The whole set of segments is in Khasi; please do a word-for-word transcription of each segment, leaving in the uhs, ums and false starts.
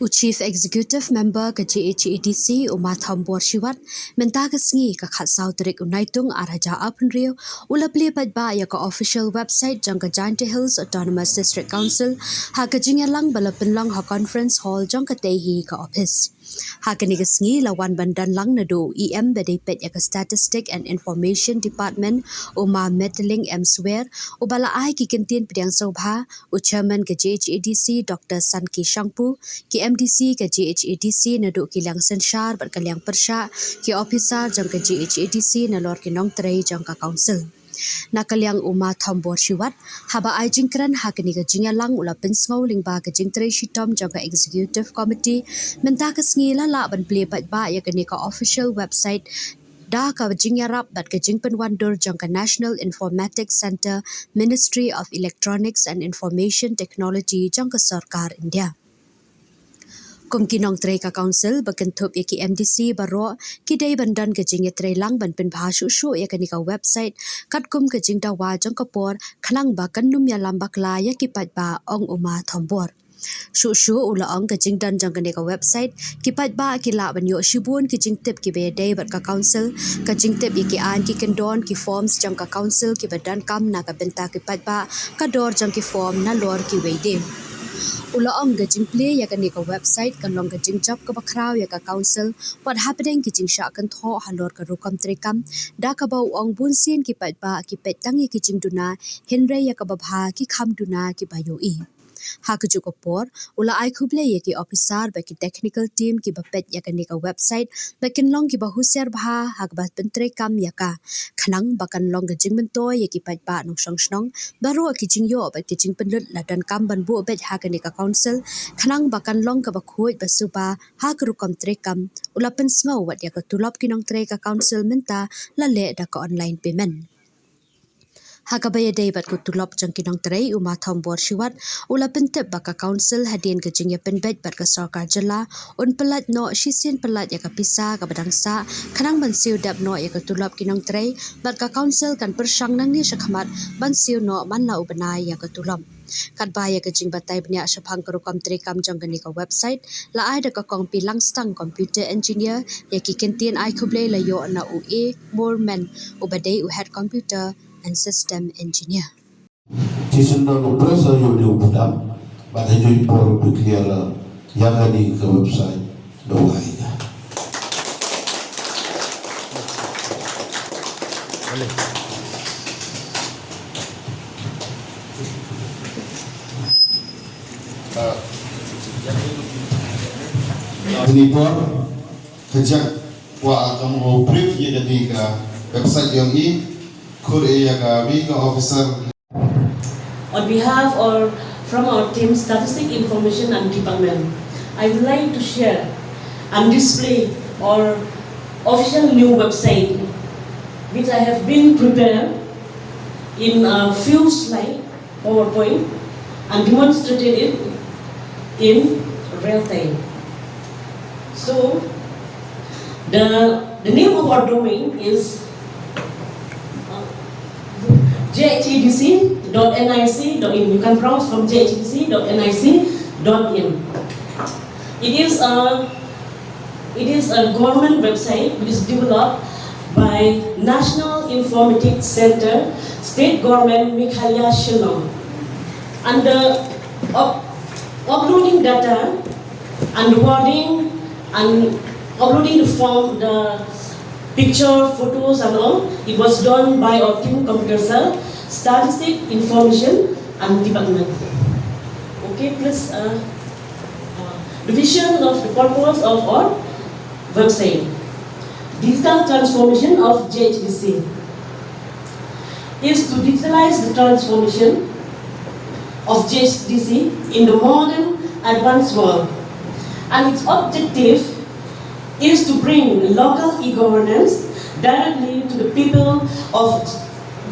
U Chief Executive Member ka J H A D C, u Ma Thombor Shiwat, mynta ka sngi ka khatsaw tarik u Naitung ar hajar arphew hynriew, u la plie paidbah ïa ka official website jong ka Jaintia Hills Autonomous District Council, ha ka jingïalang ba la pynlong ha Conference Hall jong katei hi ka office. Ha kane ka sngi la wan ban don lang naduh u E M ba dei peit ïa ka Statistic and Information Department, u Ma Metalink M Swer, uba la ai ki kyntien pdiang sngewbha, u Chairman ka J H A D C, Doctor Sanki Shangpu, ki M D C ka J H A D C naduh ki liang synshar bad ka liang pyrshah, ki officer jong ka J H A D C nalor ki nongtrei jong ka Council. Na ka liang u Ma Thombor Shiwat, haba ai jingkren ha kane ka jingïalang, u la pynsngew lyngba ka jingtrei shitom jong ka Executive Committee, mynta ka sngi la lah ban plie paidbah ïa kane ka official website da ka jingïarap bad ka jingpynwandur jong ka National Informatics Centre, Ministry of Electronics and Information Technology jong ka Sorkar India. Kum ki nongtrei ka Council ba kynthup ïa ki M D C baroh, ki dei ban don ka jingïatreilang ban pynbha shuh shuh ïa kane ka website katkum ka jingdawa jong ka por, khnang ba kan nym ïalam bakla ïa ki paidbah, ong u Ma Thombor. Shuh shuh u la ong, ka jingdon jong kane ka website, ki paidbah ki lah ban ïoh shibun ki jingtip kiba ïadei bad ka Council, ka jingtip ïa ki aiñ ki kyndon, ki forms jong ka Council kiba donkam na ka bynta ki paidbah, ka dor jong ki form nalor kiwei de. U la ong, ka jingplie ïa kane ka website kan long ka jingjop kaba khraw ïa ka Council wat hapdeng ki jingshah kynthoh halor ka rukom treikam, da kaba u ong bunsien ki paidbah ki peit tang ïa ki jingduna, hynrei ïa kaba bha ki kham duna kiba ïohi. Ha kajuh ka por, u la ai khublei ïa ki officer bad ki technical team kiba peit ïa kane ka website, ba kin long kiba husiar bha ha kaba pyntreikam ïa ka, khnang ba kan long ka jingmyntoi ïa ki paidbah nongshong shnong, baroh ki jingïoh bad ki jingpynlut la donkam ban buh beit ha kane ka Council, khnang ba kan long kaba khuid ba suba ha ka rukom treikam. U la pynsngew wat ïa ka tulop ki nongtrei ka Council mynta la leh da ka online payment. Ha kaba ïadei bad ka tulop jong ki nongtrei, u Ma Thombor Shiwat u la pyntip ba ka Council hadien ka jingïapynbeit bad ka Sorkar Jylla, un pyllait noh shisien pyllait ïa ka pisa kaba dang sah, khnang ban siew dep noh ïa ka tulop ki nongtrei, bad ka Council kan pyrshang nangne shakhmat ban siew noh man la u bnai ïa ka tulop. Katba ïa ka jingbatai bniah shaphang ka rukom treikam jong kane ka website, la ai da ka Kong P Langstang, Computer Engineer, ïa ki kyntien ai khublei la ïoh na u A Moorman, uba dei u Head Computer and System Engineer. Te shen don u press ha ïoh ne u pdam, bad ha ïoh i por u declare ïa kane ka website da u ai ka. Ni por, ka jak wa ka mo brief ïa kane ka website ïong i, khur ïa ka wi ka officer. On behalf or from our team, Statistic Information and Department, I would like to share and display our official new website, which I have been prepared in a few slides, PowerPoint, and demonstrated it in real time. So, the, the name of our domain is J H A D C dot N I C dot in. You can browse from J H A D C dot N I C dot in. It is a, it is a government website which is developed by National Informatics Center, State Government, Meghalaya, Shillong. And the up-, uploading data and recording and uploading the form, the picture, photos and all, it was done by our team computer cell, Statistic Information and Department. Okay, please, uh, uh, the vision of the purpose of our website. Digital transformation of J H D C is to digitalize the transformation of J H D C in the modern advanced world. And its objective is to bring local e-governance directly to the people of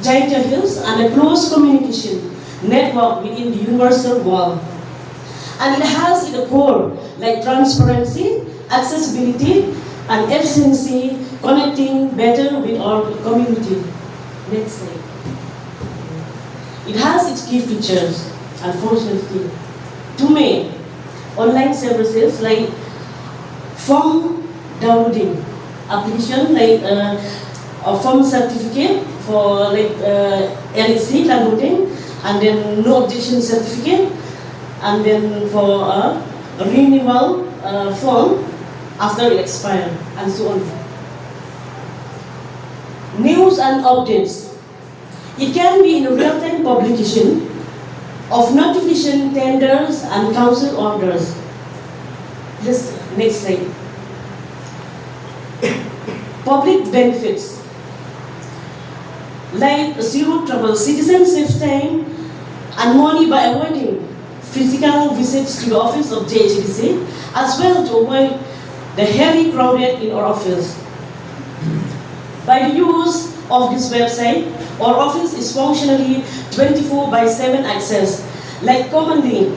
Jaintia Hills and a close communication network within the universal world. And it has in the core like transparency, accessibility, and efficiency, connecting better with our community. Next slide. It has its key features and functionality. To me, Online services like form downloading, application like uh, a form certificate for like uh, L A C downloading, and then no objection certificate, and then for a renewal uh, form after it expired, and so on. News and updates. It can be in real-time publication of notification, tenders, and council orders. This next slide. Public benefits like zero travel, citizens save time and money by avoiding physical visits to the office of J H A D C, as well to avoid the heavy crowded in our office. By the use of this website, our office is functionally twenty-four by seven access. Like commonly,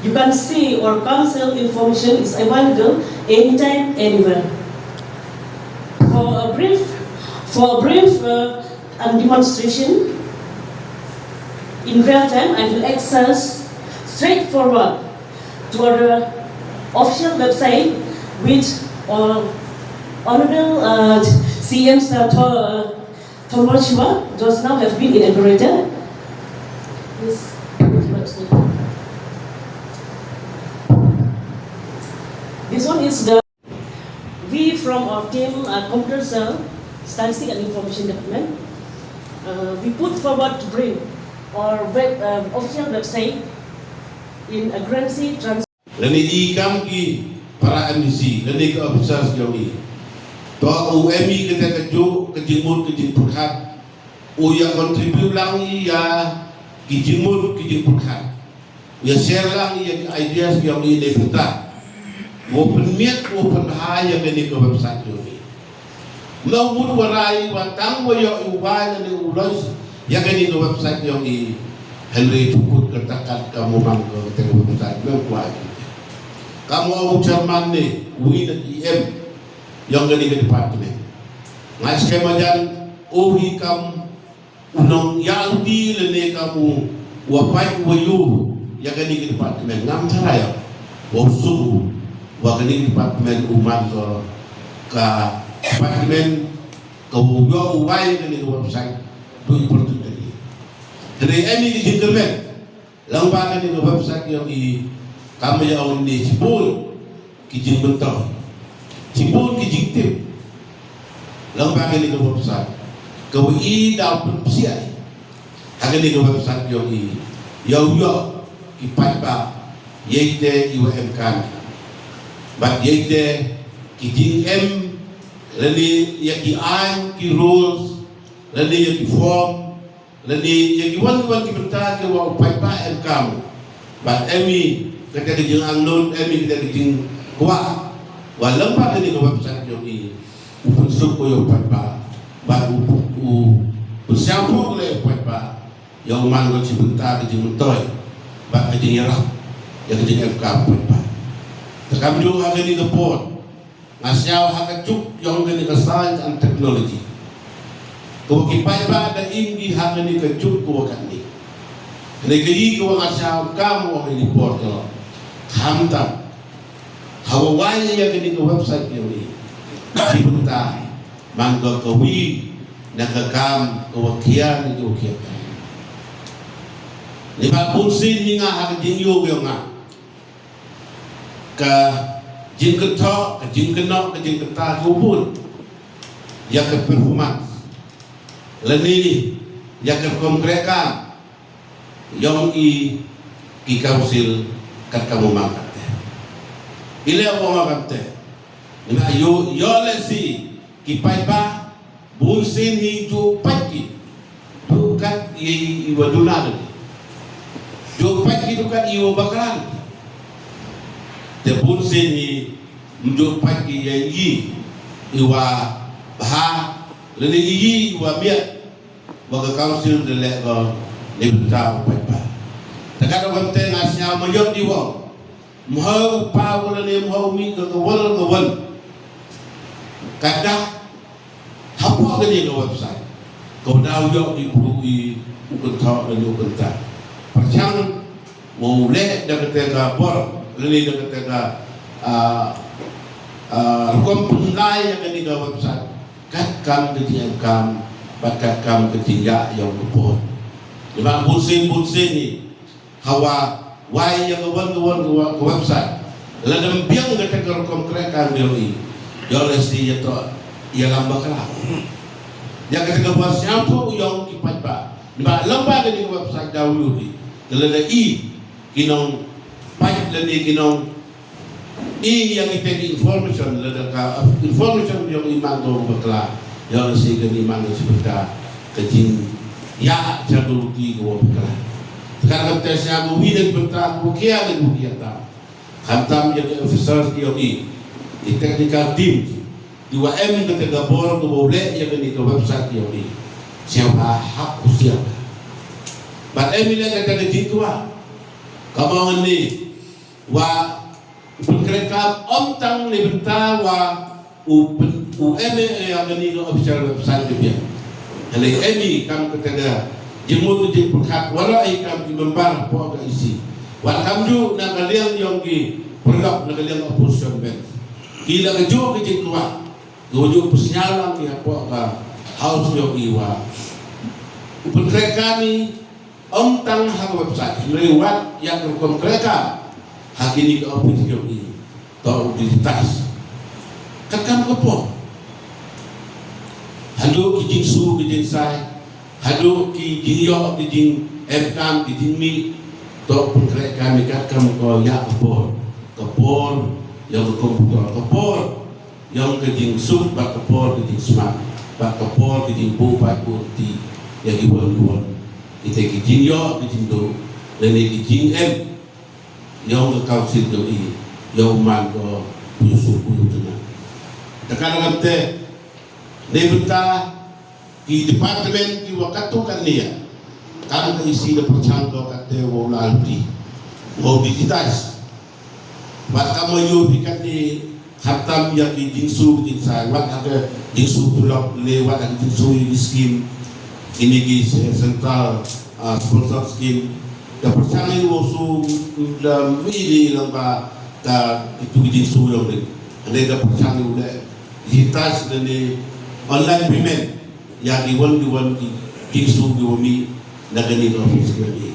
you can see our council information is available anytime, anywhere. For a brief, for a brief uh, and demonstration in real time, I will access straightforward to our official website, which uh, Honorable uh, C M Sir Thor, uh, Thorwal Shiwat just now have been inaugurated. This, this website. This one is the We from our team, uh, Computer Cell, Statistics and Information Department, uh, we put forward to bring our web, uh, official website in a currency trans- Lane i kam ki para M D C, lane ki officers jong i. To u em i kata ka juk, ka jingmut, ka jingpyrkhat. U ïa contribute lang i ïa ki jingmut, ki jingpyrkhat. Ïa share lang ïa ki ideas ki ong i ne pynta. Wa pynmiat wa pynbha ïa kane ka website ïong i. Mno mut wa rai wa tang wa ïoh u bai lane u lois ïa kane ka website ïong i. Hynrei tu kut ka takat ka mumang ka kata ka website ïong kwai. Ka mo u chairman ne u i na i em ïong kane ka department. Ngai skhem ajan u hi kam u nongïalam lane ka u wa pait wa ïoh ïa kane ka department ngam tharai wa u suk u wa kane ka department u man ka ka department ka u ïoh u bai kane ka website tu important kane. Kane em i ka jingkyrmen. Lang ba kane ka website ïong i kam ïa un ne shibun ki jingmyntoi. Shibun ki jingtip. Lang ba kane ka website. Ka wa i da pynpsiah. Ha kane ka website ïong i. Ïa u ïoh ki paidbah. Ïa ite i wa em kan. Bad ïa ite ki jingem. Lane ïa ki aiñ ki rules. Lane ïa ki form. Lane ïa ki wan ki wan ki bynta ki wa u paidbah em kam. Bad em i kata ka jingangnud, em i kata ka jingkwah. Wa lem bad kane ka website jong i u pynsuk ko ïa u paidbah. Bad u u u sngewthuh ko ïa u paidbah. Ïa u man ko shi bynta ka jingmyntoi. Bad ka jingïarap ïa ka jingem kam u paidbah. Te kam ju ha kane ka por. Nga sñiaw ha ka juk yong kani ka science and technology. Ko ki paidbah da im ki ha kani ka juk ko katni. Kani ka i ko nga sñiaw kam wa kani por ko. Khamtam. Hawa wai ya kani ka website yong i. Ki bynta man ko ka wi na ka kam ko wa kian ko kian. Ni ba bun sin ni nga ha ka jingyo yong nga. Ka jingkynthoh, ka jingkynnoh, ka jingkynta ka bun. Ya ka performance. Lani ya ka konkreka. Yong i ki council kat ka mumang kate. Ile wa ma kate. Ina yo yo le si ki paidbah. Bun sien hi ju pait ki. Ju kat i wa duna. Ju pait ki ju kat i wa bakran. Te bun sien hi ju pait ki ya i i wa bha. Lani i i wa miat. Wa ka council de le ko ni bta pait ba. Te kat wa te nga sñiaw ma yot di wa. Mhau pa wala ne mhau mi ka ka wal ka wal. Ka dak hapoh kani ka website. Ka daw ïoh ki bru i u kynthoh lane u kynta. Pyrshang Mo u leh da kata ka bor, lane da kata ka, ah, ah, rukom pynlai ïa kane ka website. Kat kam ka jingem kam, bad kat kam ka jingïa ïong ka por. Ïa ba bun sien bun sien hi, hawa wai ïa ka wan ka wan ka wa-, ka website. Lada ym biang kata ka rukom kreh kam ïong i, ïong leh shi ïa to, ïa lam bakla. Ïa kata ka bor sñiawthuh ïong ki paidbah. Ïa ba lam ba kane ka website da u ïohi. Lada i ki nongpeit lane ki nong i ïa kita ki information, lada ka information ïong i man ka bakla, ïong lehse kane man ka sibynta ka jingïa cha ka luti ka bakla. Ka kam te sha ka wi na ka bynta ka kia na ka kia ta. Khamtam ïa ki officers ïong i, ki technical team, ki wa em kata ka bor ka wa leh ïa kane ka website ïong i. Sha ba hap u siang. Bad em i leh kata ka jingkwah. Ka ba wan ni wa u pynkreh kam ym tang na bynta wa u pyn-, u em ïa kane ka official website ka biang. Hynrei em i kam kata ka jingmut ka jingpyrkhat wa la i kam ki member hapoh ka E C. Wat kam ju na ka liang ïong ki paralok na ka liang opposition bench. Ki la ka ju ka jingkwah. Ka wa ju pynshai lang ki hapoh ka House ïong i wa u pynkreh kam i ym tang ha ka website, hynrei wat ïa ka rukom kreh kam ha kine ki office ïong i, to u digitize. Kat kam ka por. Haduh ki jingsu ki jingsai, haduh ki jingïoh ki jingem kam ki jingmih, to pynkreh kam i kat kam ka ïa ka por. Ka por ïa ka computer, ka por ïong ka jingsuk, bad ka por ka jingsmat, bad ka por ka jingbuh bad buh ti ïa ki wan ki wan. Kita ki jingïoh ki jingduh, lane ki jingem ïong ka council ïong i, ïong man ko pusu pusu tengah. Tekan alam te, ne bynta ki department ki wa katto katne ïa. Kam ka E C da pyrshang ko katte wa u la alti, wa u digitize. Wat kam wa ïoh bi katne khamtam ïa ki jingsu ki jingsai, wat ha ka jingsu tulop ne wat ha ka jingsu ïa ki skim, kine ki se-, central, ah, sponsor skim. Da pyrshang ïa u su da mi di lang ba ka itu ki jingsu ïong ne. Ane da pyrshang ïa u le digitize ne online payment. Ïa ki wan ki wan ki jingsu ki wa mih na kane ka office ka mih.